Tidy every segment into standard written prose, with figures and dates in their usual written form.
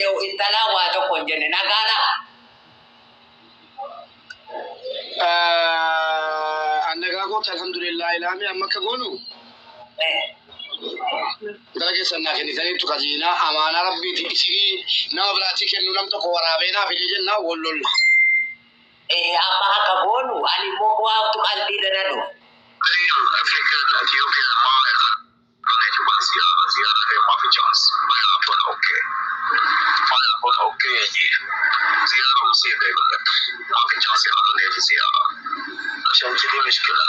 Intalaa waa tokko hin jenne nagaadha. Annagaa kooti, alhamdulillah. Ilaame amma akka goonu gara keessan naa kennitaniittu kaziinaa amaanaa rabbiiti isinii nama biraatii kennu nam tokko waraabee naa fide jennaa wal lolla. Amma akka goonu ani immoo waantu qalbii dana dhufu. فكرة اثيوبيا ما يخلوني زيارة زيارة ما في chance، ما يعرفون، okay، ما يعرفون، okay، يجي زيارة مصيبة، يقول لك ما في chance يخلوني يجي زيارة، عشان كذي مشكلة.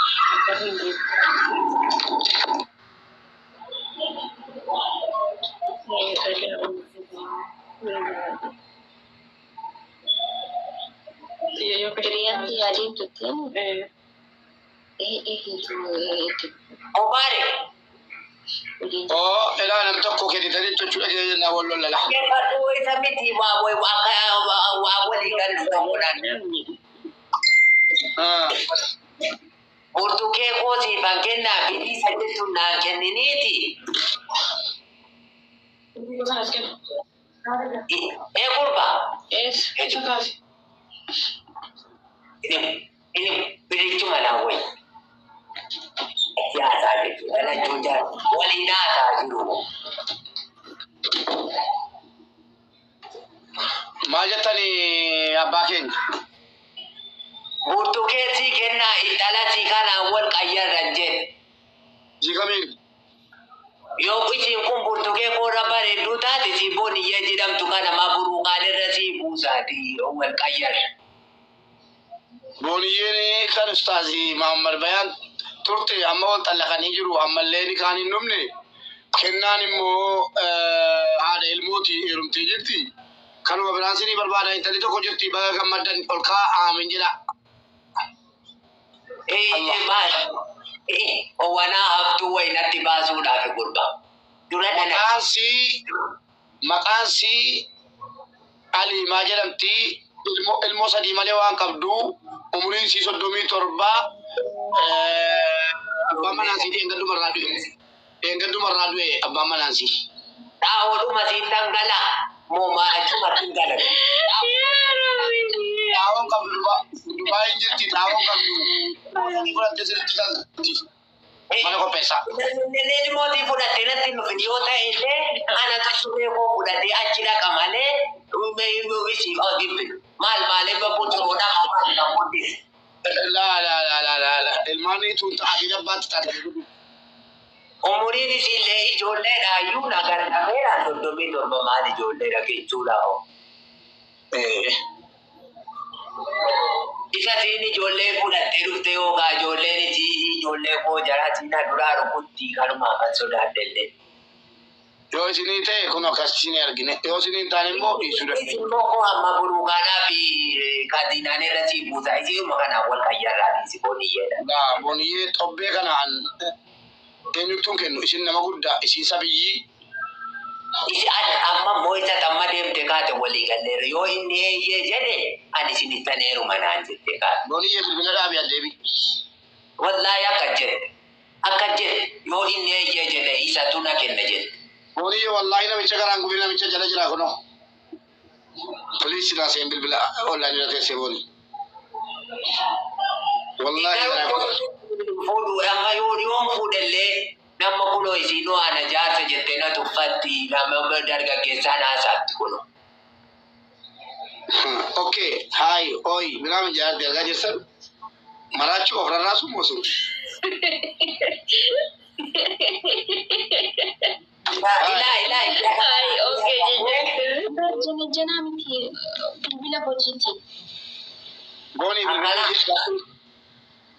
Hiriyaatti yaadiin turte. Mubarak. Oo, ilaa nam tokko kennitaniittu jechuudha jennaa wal lolla. Dhaggeeffadhu, isa miti, waa akka waa walii gallu ta'uudhaan. Burtukee koo siifan kennaa bilisa jettu naan kenniniiti. Ee gurba. Inni birichuma naan wayi. Siyaasaa jechuudha. Lachuu jara waliin haasaa jiru. Maal jettanii abbaa keenya? Burtukee sii kennaa intala sii kanaan wal qayyarran jedhe. Sii kamiin? Yoo isiin kun burtukee koorra bareedduu taate, sii booniyyee jedhamtu kana ma buruuqaan irra sii buusaati wal qayyarra. Booniyyeen kan ustaazii Mahammad Bayaan turte amma wal xallaqanii jiru, ammallee ni kaan hin dhumne. Kennaan immoo haadha ilmooti, heerumtee jirti. Kanuma biraan sinii barbaada, intalli tokko jirti, baga gammaddan, ol kaa aamin jedha. Maal? Owanaa haftuu wayinatti baasuudhaaf gurba. Dura dhana. Maqaan sii Aliimaa jedhamti. Ilmoo sadii malee waan qabdu, umuriin sii 37. Abbaan manaa sii dheengaddumarraa du'e. Dheengaddumarraa du'e abbaan manaa sii. Xaa'oodhuma siin dhangalaa. Moo achumatti hin galan. Xaa'oon qabdu Dubaayin jirti, xaa'oon qabdu. Fudhattee sirriitti galti. Mana qopheessaa. Illee mootii fudhattee natti hin dhufin, yoo ta'e illee anatu surree koo fudhatee achi dhaqa malee isiif hin fidu. Maal maalee babbuuturoodhaa maal kan guddise. Laa laa laa laa laa laa, ilmaan tun ta'aa abbaatti taate. Umuriin isiillee ijoolleedha iyyuu na gargaareera, 37 maal ijoolleedha jechuudha. Isa siin ijoollee fudhattee dhufte yookaan ijoolleen isii ijoollee koo jara siina duraa rukutti, kanumaa kan sodaadhellee. Yoo isinii ta'e kun akkas isinii argine, yoo isinii hin taane immoo dhiisuu dandeenya. Isin immoo amma buruukaanaa fi kaziinaan irra sii buusa, isiuma kanaan wal qayyarraa dhiisi booniyyeedha. Laa, booniyyee xobbee kanaan eenyuttuun kennu, isin nama guddaa, isin sabiyyii. Isi amma immoo isa amma deemte kaate walii galleerra, yoo inni eeyyee jedhe ani isinittan heeruma naan jette kaate. Booniyyee, bilbila dhaabi, addeebi. Wallaahi akka jedhe, akka jedhe, yoo inni eeyyee jedhe isatu na kenna jette. Booniyyee, wallaahi namicha garaan gubee namicha jala jira kunoo. Please naa seen, bilbila online irra teessee booni. Wallaahi garaan gubee. Fuudhu amma yoo yoon fuudhellee nama kunoo isiinuu ana jaarsa jettee na tuffatti, nama dargaggeessaan haasaatti kunoo. Okay, hi, oi, ምናምን jaarti argaa jirtan maraachuu of rarraasu moo sun? Ilaa ilaa ilaa. Ay, okay, jechuun. Jana miti, bilbila hojiiti. Booni, bilbila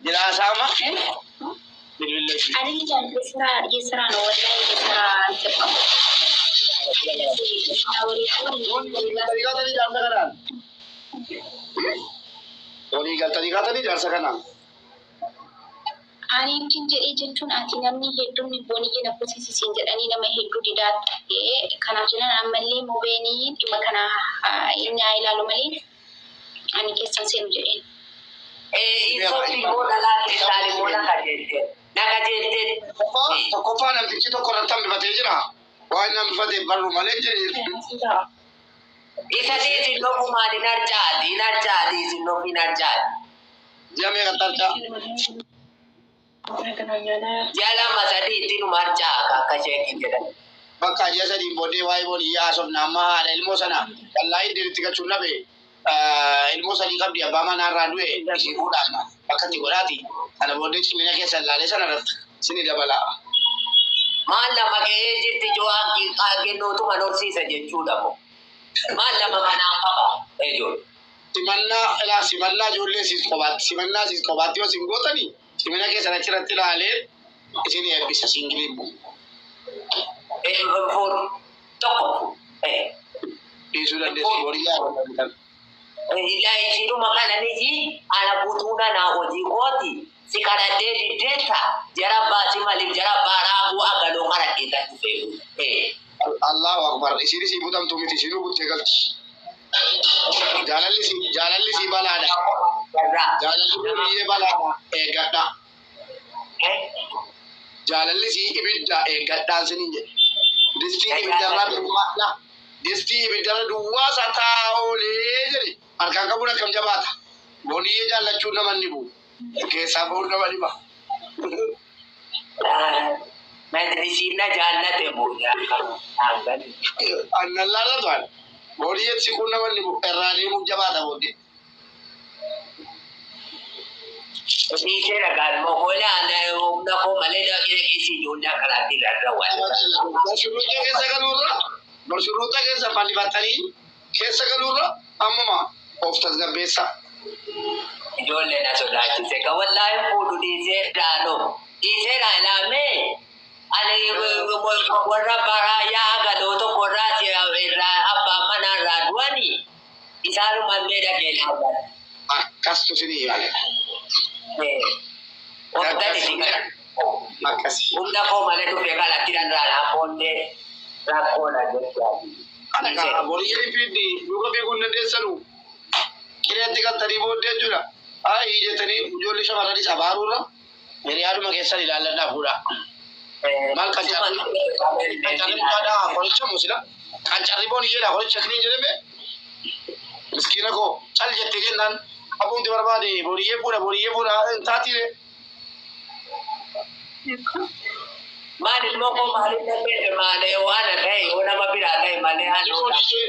jiraasaama bilbila. አይደለም፣ የስራ የስራ ነው፣ ወላሂ የስራ እንትን ነው። Booni, galtanii kaatanii jaarsa kanaan. Walii galtanii kaatanii jaarsa kanaan. Ani ittiin jedhee jechuun ati namni hedduun booniyyee na fuusisiin jedhanii nama hedduu didaa ta'e, kanaaf jedhan ammallee mubeenii dhimma kana inni haa ilaalu malee ani keessan seenu jedheen. Isootti immoo dhalaa keessaan immoo na kajeelte. Na kajeelte. Tokkoffaa namtichi tokko irratti hambifatee jira. Waan inni hambifatee barru malee jedhee. Isa dhiisi dhofumaan hin harcaati hin harcaati isin dhofi hin harcaati. Ji'a meeqa tarcaa? Ji'a 2 3 itti numa harcaa akka sheekiin jedhan. Bakka ji'a 3n booddee waa'ee booniyyaa haasofna amma haadha ilmoo sana wallaahi iddeen itti galchuun dhabe ilmoo 3 qabdi abbaa manaa irraa du'e ishii fuudhaan bakka itti godhaati. Sana booddee cimina keessan laalee sana irratti sini dabala. Maal lama ga'ee jirti jo'aan kennuutuma horsiisa jechuudha moo. Maal lama manaan qaba ijoollee. Simannaa ilaa simannaa ijoollee siis kophaatti simannaa siis kophaatti yoo isin gootani cimina keessan achirratti ilaalee isin eebbisa siingiliin bu'u. Fuudhu tokko. Dhiisuu dandeessu booniyyaa irraa Ilaa ishiinuma kana niji ana butuuna naa hojii kooti si kadhadhee diddeetta jara baasi maaliif jara baaraabuu agaloo kadhadhee kan dhufee. Allahu akbar isiin isii butamtu miti isinuu buttee galti. Jaalalli si balaadha. Jaalalli booniyyee balaadha eeggadha. Jaalalli si ibidda eeggadhaan siniin jedhe. Distii ibiddarraa duwwaadha. Distii ibiddarra duwwaa isaa taa'oolee jedhe. Harkaan qabuun akkam jabaata. Booniyyee jaallachuun nama ni bu'u. Keessaa bahuun nama dhiba. Isiin na jaallate moo Annan laallatu ani. Booniyyeetti siquun nama ni bu'u. Irraa deemuuf jabaata booddee. Dhiisee dhagaan mokolee humna koo malee isii ijoollee akkanaatti irraa waan. Barshuruuxa keessa galuurra barshuruuxa keessa fannifattanii keessa galuurra ammuma of tasgabbeessa. Ijoollee na sodaachise ka wallaahi fuudhu dhiisee dhaanoo dhiisee dhaalaamee ani warra baraa yaa galoo tokko irraa irraa abbaan manaa irraa du'anii isaanuma illee dhagee laaban. Akkastu sinii yaale. Waggaan isin kana. Akkasi. Humna koo malee dhufee kalatti dhandhaanaa booddee rakkoodha jechuudha. Kana kaa boriyyee fiiddi duuka fiiguu hin dandeessanu. Qileetti galtanii booddee jechuudha. Ayi jettanii ijoollee shamarranis abaaruurra hiriyaadhuma keessan ilaalladhaa fuudhaa. Maal qancarri qancarri mukaadhaa qoricha musila. Qancarri booniyyeedha qoricha kiniin jedhame. Miskiina koo cal jettee jennaan abboomti barbaade booniyyee fuudha booniyyee fuudha hin taatiire. Maal ilmoo koo maaliif dandeesse maalee waan ta'e yoo nama biraa ta'e malee haadha.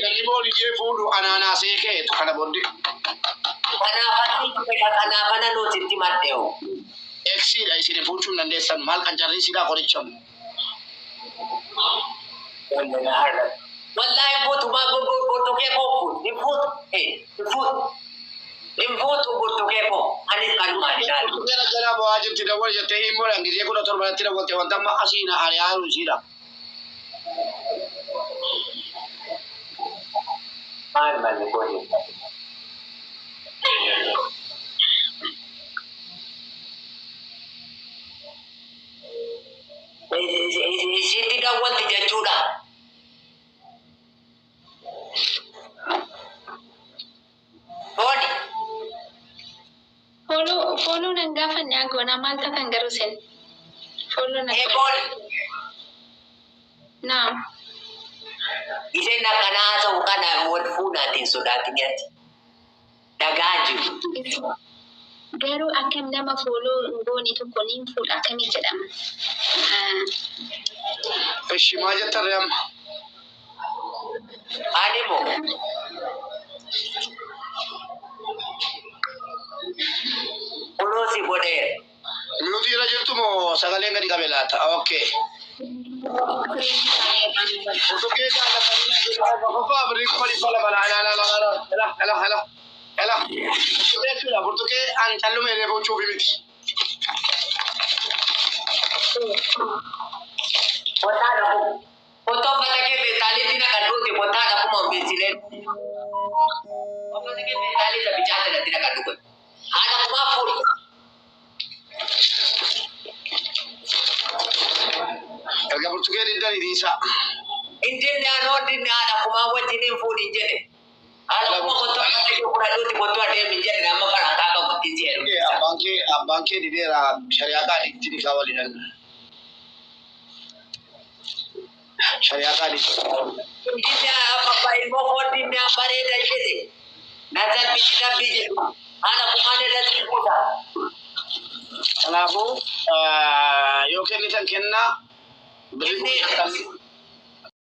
Namni booniyyee fuudhu anaanaasee ka'eetu kana booddee. Kanaafana nuti maddeewu. Eksiidha isin fuudhuu hin dandeessan maal qancarri siidhaa qorichamu. Wallaahi fuutu maa burtukee koo fuutu hin fuutu hin fuutu hin fuutu burtukee koo anis kanumaan ilaalu. Burtukeen akkanaa bo'aa jirti dawwal jettee immoo gisee 17tti dawwalte wanta amma asiin ari'aa jiru isiidha. Maal malli godhe. Isitti dawwalti jechuudha. Fooni. Follow follow nan gaafanne agoona maal taatan garuu sen. Follow nan. Fooni. Naam. Isheen akkana haasa'u kana wal fuunaatiin sodaatin ati. Dhagaa jiru. Garuu akkam nama follow hin goone tokko niin fuudha akkamii jedhama. Ishi maal jettan ree amma? Ani moo kunuunsi godheera. Mute irra jirtu moo sagaleen gadi qabe laata? Okay. Burtukee jaallatanii qofa birrii 200,000 la la la la la la la la. Jechuudha burtukee an calluma illee fuuchuufi miti. Kottaa dhaqu. Kottaa uffata kee feestaaliitti naqadhuuti kottaa dhaquma beeksilee. Uffata kee feestaalii isa bicaa sanatti naqadhu kun. Haadha kumaa fuudhi. Erga burtukee diddanii dhiisaa. Hin jenne anoo dinne haadha kumaa wajjin hin fuudhi hin jedhe. Haadha kuma kottaa uffata kee fudhadhuuti kottaa adeemi hin jedhe amma farankaa qabutti si heerumsiisa. Abbaan kee dideera shari'aa qaaliitti nikaa waliin. Shari'aa qaadii. Inni abbaa ilmoo kooti inni bareeda jedhe. Na salphisi rabbi jedhu. Haala kumaan irratti buuta. Kanaafuu yoo kennitan kennaa birrii